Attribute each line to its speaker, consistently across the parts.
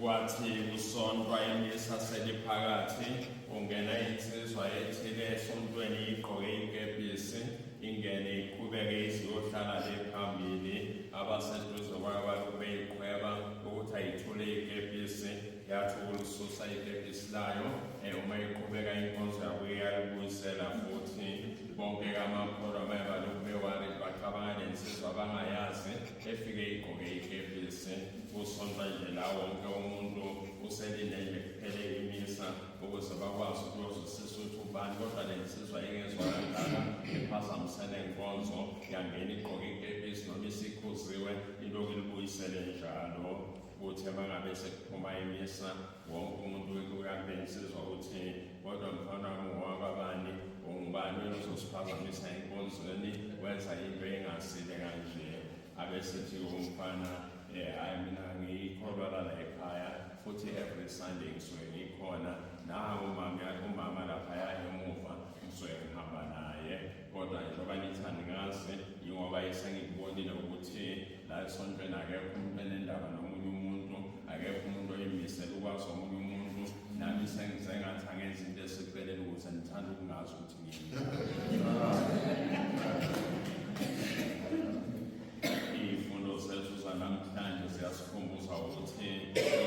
Speaker 1: Kwathi kusontwa imisa seliphakathi, kungena insizwa ethile esontweni igqoke ikepisi, ingene iqhubeke iziyohlala le phambili. Abaseduze kwayo balokhu beyiqhweba ukuthi ayithule ikepisi, yathi ukulisusa ikepisi layo, uma iqhubeka inkonzo yabuye yalibuyisela futhi. Bonke-ke amakholwa maye balokhu be-worried, bacabanga le nsizwa abangayazi efike igqoke ikepisi. Kusontwa nje la wonke umuntu uselinde nje kuphele imisa ukuze bakwazi ukuyozwisisa ukuthi ubani, kodwa le nsizwa ingezwa kangaka iphazamise nenkonzo, yangena igqoke ikepisi noma isikhuziwe ilokhu ilibuyisele njalo. Kuthe mangabe sekuphuma imisa wonke umuntu uyakule nsizwa ukuthi kodwa mfana wami ungowakabani, ungubani wena uzosiphazamisa enkonzweni, wenza into engasile kanje. Abesethi umfana hhayi mina ngiyikholwa lala ekhaya futhi every Sunday ngisuke ngikhona, nawu umama umama laphaya emuva ngisuke ngihamba naye, kodwa njengoba nithi angingazi yingoba esengikubonile ukuthi la esontweni akekho umuntu enendaba nomunye umuntu, akekho umuntu oyimisele ukwazi omunye umuntu, nami sengize ngathi angenza into eseceleni ukuze ngithanda ukungazi ukuthi Iy'fundo zethu zanamhlanje ziyasikhumbuza ukuthi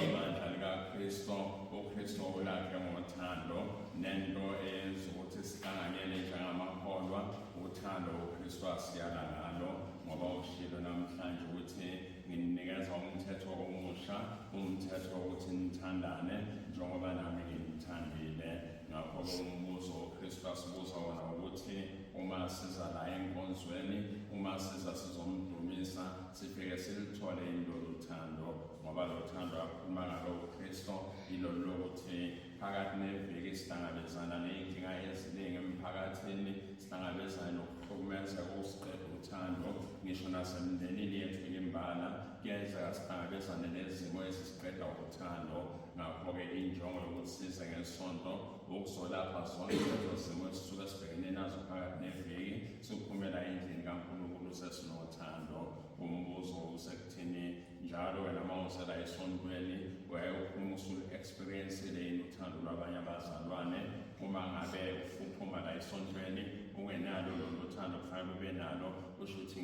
Speaker 1: ibandla likaKristu, uKristu ulakhe ngothando, nento eyenza ukuthi sihlanganyele njengamakholwa uthando uKristu asiyala ngalo, ngoba ushilo namhlanje ukuthi ngininikeza umthetho omusha, umthetho wokuthi nithandane njengoba nami nginithandile. Ngakho-ke umbuzo uKristu asibuza wona ukuthi uma siza la enkonzweni, uma siza sizomdumisa, sifike silithole yini lolu thando, ngoba lo thando akhuluma ngalo uKristu yilolu lokuthi phakathi neviki sihlangabezana ney'nkinga eziningi emphakathini, sihlangabezane nokuhlukumezeka okusiqeda uthando, ngisho nasemndenini yethu imbala kuyenzeka sihlangabezane nezimo ezisiqeda uthando. Ngakho-ke injongo yokuthi size ngeSonto ukuzolapha zonke lezo zimo esisuke sibhekene nazo phakathi neviki, siphumela endlini kaNkulunkulu sesinothando. Umbuzo usekuthini njalo wena uma usela esontweni uyaye uphuma usulu-experience-ile yini uthando lwabanye abazalwane? Uma ngabe ufuphuma la esontweni ungenalo lolu thando kufanele ube nalo, kusho ukuthi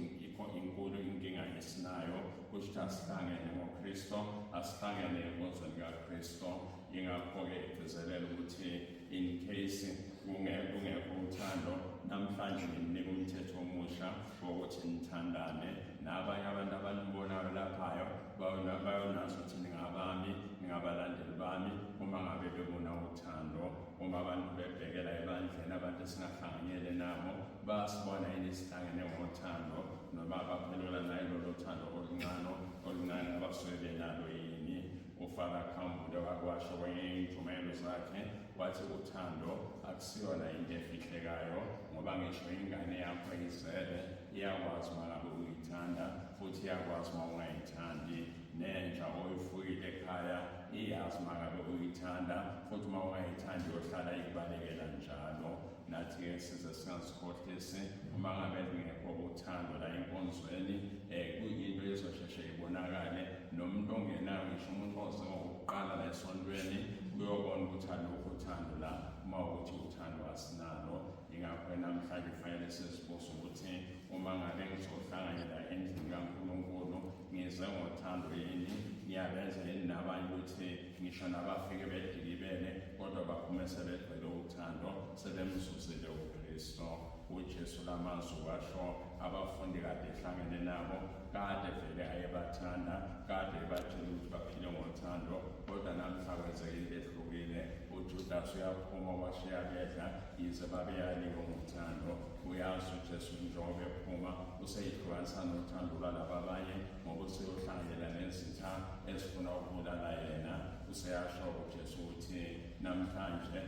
Speaker 1: inkulu inkinga esinayo. Kusho ukuthi asihlangene ngoKristo, asihlangene enkonzweni kaKristo. Yingakho-ke igcizelela ukuthi in case kungekho uthando, namhlanje ngininika umthetho omusha wokuthi nithandane nabanye abantu abanibonayo laphayo bayonazi ukuthi ningabami, ningabalandeli bami uma ngabe bebona uthando. Uma abantu bebhekela ebandleni, abantu esingahlanganyele nabo bayasibona yini sihlangene ngothando, noma baphelelwa nayilolo thando oluncane oluncane abasuke benalo yini. UFara Khambule wakwasho kwenye iy'ntshumayelo zakhe wathi uthando akusiyona into efihlekayo, ngoba ngisho ingane yakho izele iyakwazi uma ngabe uyithanda futhi iyakwazi uma ungayithandi. Nenja oyifuyile ekhaya iyazi uma ngabe uyithanda futhi uma ungayithandi yohlala ikubalekela njalo. Nathi-ke size singazikhohlisi, uma ngabe lungekho uthando la enkonzweni, kuyinto ezosheshe ibonakale. Nomuntu ongenayo, ngisho umuntu oze ngokuqala la esontweni, uyobona ukuthi alukho uthando la, uma ukuthi uthando asinalo. Yingakho namhlanje kufanele sizibuze ukuthi uma ngabe ngizohlanganyela endlini kaNkulunkulu, ngize ngothando yini? Ngiyabenza yini nabanye ukuthi ngisho nabafike bedikibele kodwa baphume sebegcwele uthando, sebemzuzile uKristu. UJesu lamazwi washo abafundi kade ehlangene nabo, kade vele ayebathanda, kade ebatshela ukuthi baphile ngothando, kodwa namhla kwenzeka into ehlukile. UJudas uyaphuma washiya bedla, yize babeyaliwe ngothando. Uyazi uJesu njengoba ephuma useyihlukanisa nothando lwalaba abanye, ngoba useyohlanganyela nezitha ezifuna ukubulala yena. Useyasho uJesu ukuthi namhlanje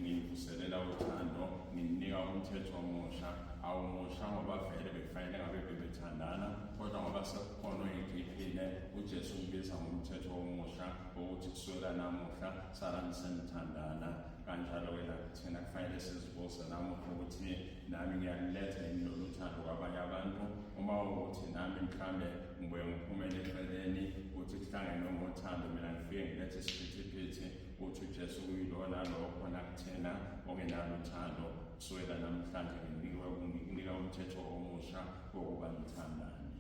Speaker 1: ngivuselela uthando, nginika umthetho omusha. Awumusha ngoba vele bekufanele ngabe bebethandana, kodwa ngoba sekukhona oyikhiphile, uJesu ubiza ngomthetho omusha wokuthi kusukela namuhla salani senithandana. Kanjalo-ke nakuthina kufanele sizibuze namuhla ukuthi nami ngiyaluletha yini lolu thando kwabanye abantu. Uma ukuthi nami mhlambe Ngibuye ngiphumele eceleni ukuthi kuhlangenwe ngothando, mina ngifike ngilethe isiphithiphithi, uthi uJesu kuyilona lokho nakuthina ongenalo uthando. Kusukela namhlanje nginika umthetho omusha wokuba nithandane.